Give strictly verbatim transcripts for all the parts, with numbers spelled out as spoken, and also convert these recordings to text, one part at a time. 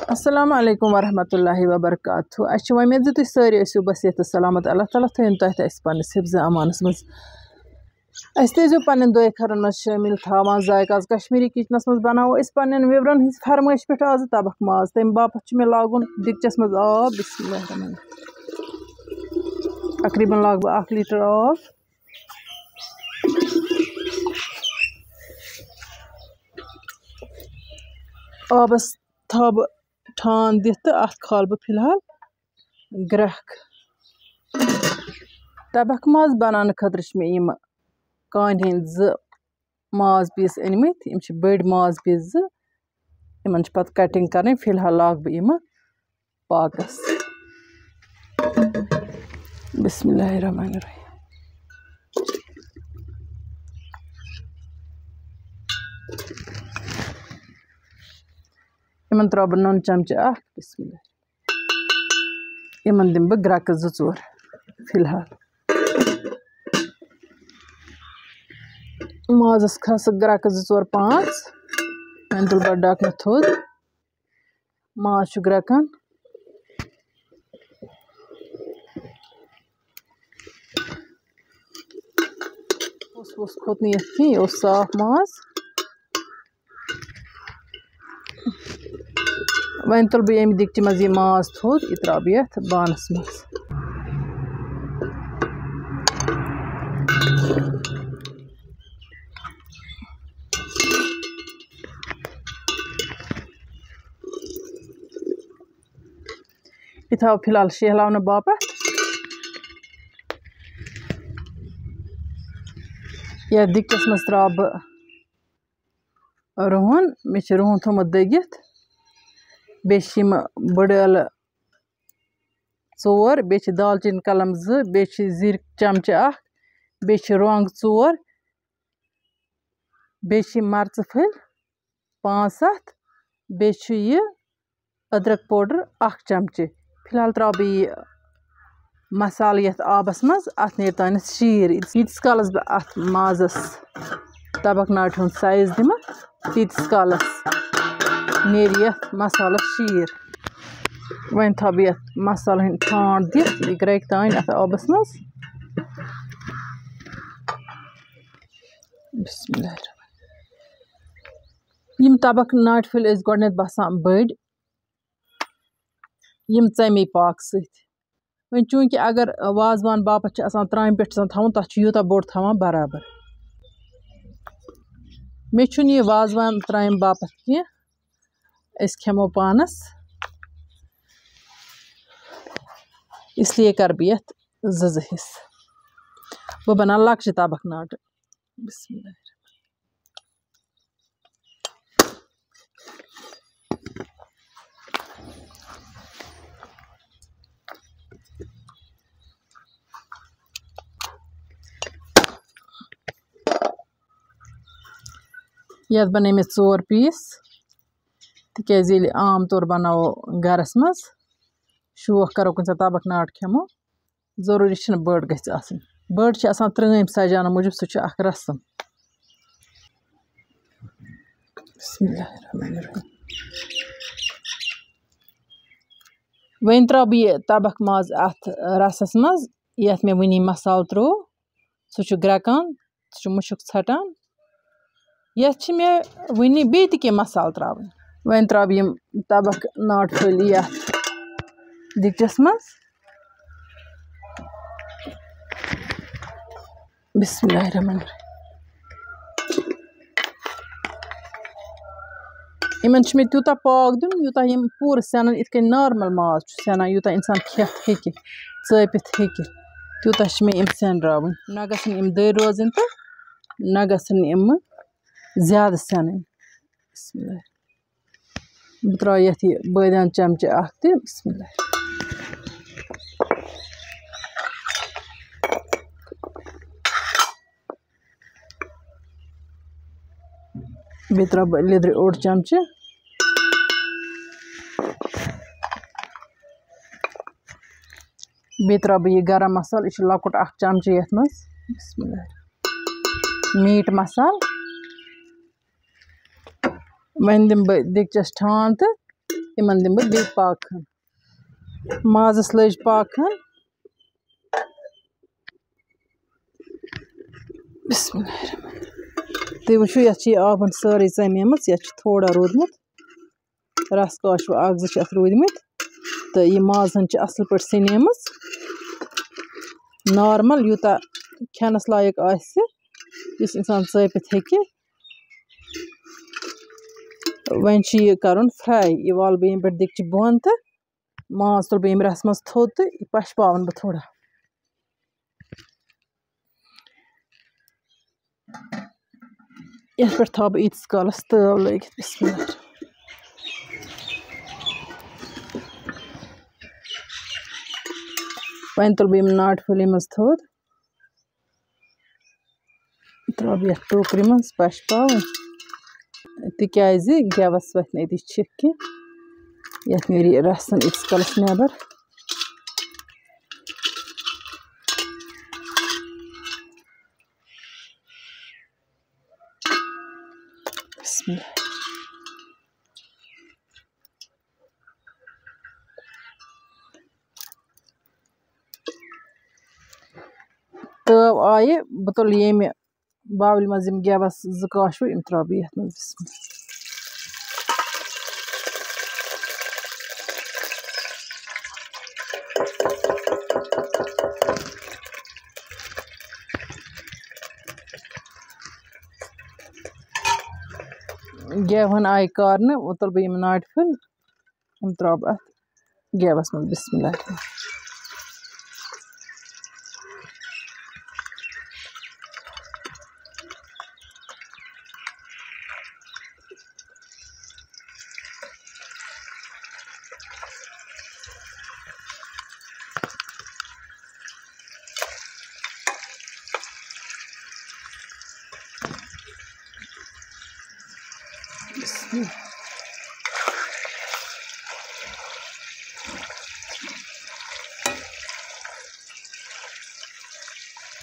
السلام علیکم ورحمۃ اللہ وبرکاتہ۔ اَسہِ چھِ وۄمید زِ تُہۍ سٲری ٲسِو بصحت تہٕ سلامت۔ اللہ تعالیٰ تھٲیِن تۄہہِ تہٕ اَسہِ پنٛنِس حفظِ امانَس منٛز۔ اَسہِ تہِ ٲسۍزیو پنٛنٮ۪ن دُعاے خٲرَن منٛز شٲمِل تھاوان۔ ذایقہ آز کشمیٖری کِچنَس منٛز بَناوو أسۍ پنٛنٮ۪ن viewerن ہِنٛز فرمٲیش پٮ۪ٹھ آزٕ تَبَکھ ماز۔ تَمہِ باپَتھ چھُ مےٚ لاگُن دیٖگچَس منٛز آب۔ بسم اللہ الرحمن الرحیم۔ تقریٖباً لاگہٕ بہٕ اَکھ لیٖٹر آب۔ آبَس تھاوٕ بہٕ ٹھانٛڈ دِتھ تہٕ اَتھ کھالہٕ بہٕ فی الحال گرٛٮ۪کھ۔ تَبَکھ ماز بَناونہٕ خٲطرٕ چھِ مےٚ یِم کانہِ ہٕنٛدۍ زٕ ماز piece أنۍ مٕتۍ۔ یِم چھِ بٔڑۍ ماز piece زٕ۔ یِمَن چھِ پَتہٕ cutting کَرٕنۍ۔ فی الحال لاگہٕ بہٕ یِمہٕ پاکَس۔ بسم اللہ الرحمن الرحیم۔ یِمَن ترٛاوٕ بہٕ نُن چمچہٕ اَکھ۔ بسم اللہ۔ یِمَن دِمہٕ بہٕ گرٛٮ۪کہٕ زٕ ژور فی الحال۔ مازَس کھسہٕ گرٛٮ۪کہٕ زٕ ژور پانٛژھ۔ وۄنۍ تُلہٕ بہٕ ڈَکہٕ تھوٚد۔ ماز چھُ گرٛٮ۪کان۔ اوس، اوس کھوٚت نہٕ یَتھ کینٛہہ، یہِ اوس صاف ماز۔ وۄنۍ تُلہٕ بہٕ ییٚمہِ دیٖگچہِ منٛز یہِ ماز تھوٚد، یہِ ترٛاوٕ بہٕ یَتھ بانَس منٛز۔ یہِ تھاوٕ فی الحال شیہلاونہٕ باپتھ۔ یَتھ دیٖگچَس منٛز ترٛاوٕ بہٕ رُہُن۔ مےٚ چھُ رُہُن تھوٚمُت دٔگِتھ۔ بیٚیہِ چھِ یِم بٕڈٕ ٲلہٕ ژور، بیٚیہِ چھِ دالچیٖن کَلَم زٕ، بیٚیہِ چھِ زِرۍ چمچہٕ اَکھ، بیٚیہِ چھِ رۄنٛگ ژور، بیٚیہِ چھِ یِم مَرژٕ پھٔلۍ پانٛژھ سَتھ، بیٚیہِ چھُ یہِ أدرَک powder اَکھ چمچہٕ۔ فی الحال ترٛاوٕ بہٕ یہِ مصالہٕ یَتھ آبَس منٛز، اَتھ نیرِ تانٮ۪تھ شیٖر۔ ییٖتِس کالَس بہٕ اَتھ مازَس تَبَکھ ناٹہِ ہُنٛد size دِمہٕ، تیٖتِس کالَس نیرِ یَتھ مصالَس شیٖر۔ وۄنۍ تھاوٕ بہٕ یَتھ مصالہٕ ہٕنٛدۍ ٹھانٛڈ دِتھ، یہِ گرٛٮ۪کہِ تانۍ اَتھ آبَس منٛز۔ بسم اللہ الرحمن الرحیم۔ یِم تَبَکھ ناٹہِ پھٔلۍ ٲسۍ گۄڈٕنٮ۪تھ باسان بٔڑۍ، یِم ژَمے پاکہٕ سۭتۍ۔ وۄنۍ چوٗنٛکہِ اگر وازوان باپتھ چھِ آسان ترٛامہِ پٮ۪ٹھ آسان تھاوُن، تَتھ چھُ یوٗتاہ بوٚڑ تھاوان برابر۔ مےٚ چھُنہٕ یہِ وازوان ترٛامہِ باپتھ کینٛہہ، أسۍ کھٮ۪مو پانَس، اس لیے کَرٕ بہٕ یَتھ زٕ زٕ حِصہٕ۔ بہٕ بَناوٕ لۄکچہِ تَبَکھ ناٹہٕ۔ بسم اللہ۔ یَتھ بَنٲے مےٚ ژور piece، تِکیٛازِ ییٚلہِ عام طور بَناوو گَرَس منٛز، شوق کَرو کُنہِ ساتہٕ تَبَکھ ناٹہٕ کھٮ۪مو، ضروٗری چھِنہٕ بٔڑ گژھِ آسٕنۍ۔ بٔڑ چھِ آسان ترٛٲمۍ سَجاونہٕ موٗجوٗب، سُہ چھُ اَکھ رسم۔ بسم اللہ الرحمن الرحیم۔ وۄنۍ ترٛاوٕ بہٕ یہِ تَبَکھ ماز اَتھ رَسَس منٛز، یَتھ مےٚ وٕنی مصالہٕ ترٛوو۔ سُہ چھُ گرٛٮ۪کان، سُہ چھُ مُشُک ژھٹان۔ یَتھ چھِ مےٚ وٕنہِ بیٚیہِ تہِ کینٛہہ مصالہٕ ترٛاوٕنۍ۔ وۄنۍ ترٛاوٕ بہٕ یِم تَبَکھ ناٹہٕ پھٔلۍ یَتھ دیٖگچَس منٛز۔ بسم اللہ الرحمن الرحیم۔ یِمَن چھُ مےٚ تیوٗتاہ پاکھ دیُن، یوٗتاہ یِم پوٗرٕ سٮ۪نَن، یِتھ کٔنۍ normal ماز چھُ سٮ۪نان، یوٗتاہ اِنسان کھٮ۪تھ ہیٚکہِ، ژٲپِتھ ہیٚکہِ، تیوٗتاہ چھِ مےٚ یِم سٮ۪نراوٕنۍ۔ نہ گژھن یِم دٔرۍ روزٕنۍ تہٕ نہ گژھن یِم زیادٕ سٮ۪نٕنۍ۔ بسم اللہ۔ بہٕ ترٛاوٕ یَتھ یہِ بٲدیان چمچہٕ اَکھ تہِ۔ بسم اللہ۔ بیٚیہِ ترٛاوٕ بہٕ لیٚدرِ اوٚڑ چمچہٕ۔ بیٚیہِ ترٛاوٕ بہٕ یہِ گرم مصالہٕ، یہِ چھُ لۄکُٹ اکھ چمچہٕ یَتھ منٛز۔ بسم اللہ۔ میٖٹ مصالہٕ۔ وۄنۍ دِمہٕ بہٕ دیٖگچَس ٹھانٛڈ تہٕ یِمَن دِمہٕ بہٕ بیٚیہِ پاکہٕ ہن۔ مازَس لٔج پاکہٕ ہن۔ بسم اللہ الرحمن الرحیم۔ تُہۍ وٕچھِو، یَتھ چھِ یہِ آبَن سٲرٕے ژَمیمٕژ، یَتھ چھِ تھوڑا روٗدمُت۔ رَس کاش وۄنۍ اَکھ زٕ چھِ اَتھ روٗدمٕتۍ۔ تہٕ یہِ ماز ہن چھِ اَصٕل پٲٹھۍ سِنیمٕژ۔ نارمل یوٗتاہ کھٮ۪نَس لایق آسہِ، یُس اِنسان ژٲپِتھ ہیٚکہِ۔ وۄنۍ چھُ یہِ کَرُن fry۔ یہِ والہٕ بہٕ ییٚمہِ پٮ۪ٹھ دیٖگچہِ بۄن تہٕ ماز تُلہٕ بہٕ ییٚمہِ رَسہِ منٛز تھوٚد تہٕ یہِ پَشپاوَن بہٕ تھوڑا۔ یَتھ پٮ۪ٹھ تھاوٕ بہٕ ییٖتِس کالَس تٲو لٲگِتھ۔ بسم اللہ۔ وۄنۍ تُلہٕ بہٕ یِم ناٹہِ پھٔلۍ منٛز تھوٚد۔ ترٛاوٕ بہٕ یَتھ ٹوٗکرِ منٛز پَشپاوٕنۍ، تِکیٛازِ گٮ۪وَس وۄتھِ نہٕ أتی چھِکھ کینٛہہ۔ یَتھ نیرِ یہِ رَسَن ییٖتِس کالَس نٮ۪بَر۔ بسم اللہ۔ تٲو آیہِ، بہٕ تُلہٕ ییٚمہِ باولہِ منٛز یِم گیوَس زٕ کاشوٕ، یِم ترٛاوٕ بہٕ یَتھ منٛز۔ بسم اللہ۔ گیوَن آیہِ کارنہٕ، وۄنۍ تُلہٕ بہٕ یِم ناٹہِ پھٔلۍ، یِم ترٛاوٕ بہٕ اَتھ گیوَس منٛز۔ بسم اللہ۔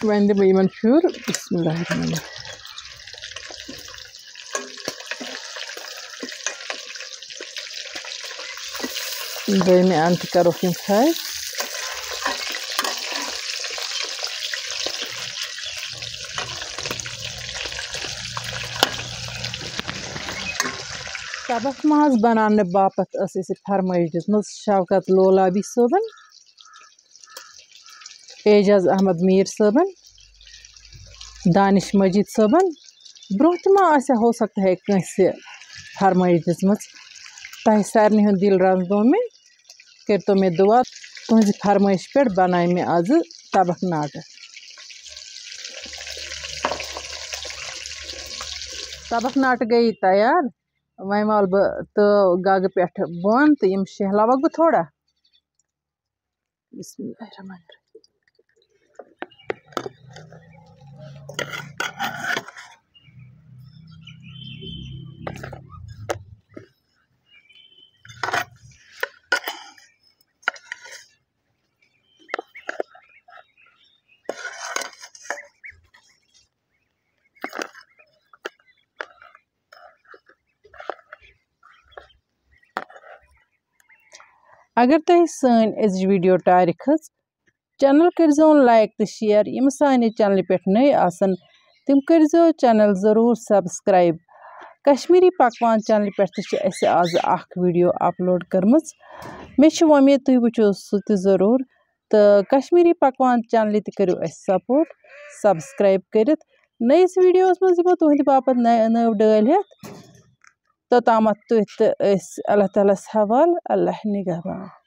وۄنۍ دِمہٕ بہٕ یِمن پھیُر۔ بسم اللہ الرحمن الرحیم۔ دوٚیمہِ اَنٛدٕ تہِ کَرُکھ یِم fry۔ تَبَکھ ماز بَناونہٕ باپَتھ ٲس اَسہِ فرمٲیِش دِژمٕژ شوکت لولابی صٲبَن، اعجاز احمد میٖر صٲبَن، دانش مجید صٲبَن۔ برٛونٛہہ تہِ ما آسہِ ہا، ہو سکتا ہے، کٲنٛسہِ فرمٲیِش دِژمٕژ۔ تۄہہِ سارنٕے ہُنٛد دِل رنٛزنو مےٚ، کٔرۍتو مےٚ دُعا۔ تُہٕنٛزِ فرمٲیِش پٮ۪ٹھ بنایہِ مےٚ آزٕ تَبَکھ ناٹہٕ۔ تَبَکھ ناٹہٕ گٔیہِ تیار۔ وۄنۍ والہٕ بہٕ تٲو گَگہٕ پٮ۪ٹھٕ بۄن تہٕ یِم شیہلاوَکھ بہٕ تھوڑا۔ بسم اللہ الرحمن الرحیم۔ اگر تۄہہِ سٲنۍ أزِچ video ٹارِ کھٔژ، channel کٔرۍزیون like تہٕ share۔ یِم سانہِ channelہِ پٮ۪ٹھ نٔے آسَن، تِم کٔرۍزیو channel ضروٗر subscribe۔ کشمیٖری پکوان channelہِ پٮ۪ٹھ تہِ چھِ اَسہِ آز اکھ video upload کٔرمٕژ۔ مےٚ چھِ وۄمید تُہۍ وٕچھِو سُہ تہِ ضروٗر۔ تہٕ کشمیٖری پکوان channelہِ تہِ کٔرِو اَسہِ support، subscribe کٔرِتھ۔ نٔیِس videoس منٛز یِمو تُہٕنٛدِ باپتھ نٔے، نٔو ڈٲلۍ ہٮ۪تھ۔ توٚتامَتھ تُہۍ تہٕ أسۍ اللہ تعالیٰ ہَس حوالہٕ۔ اللہ نگہبان۔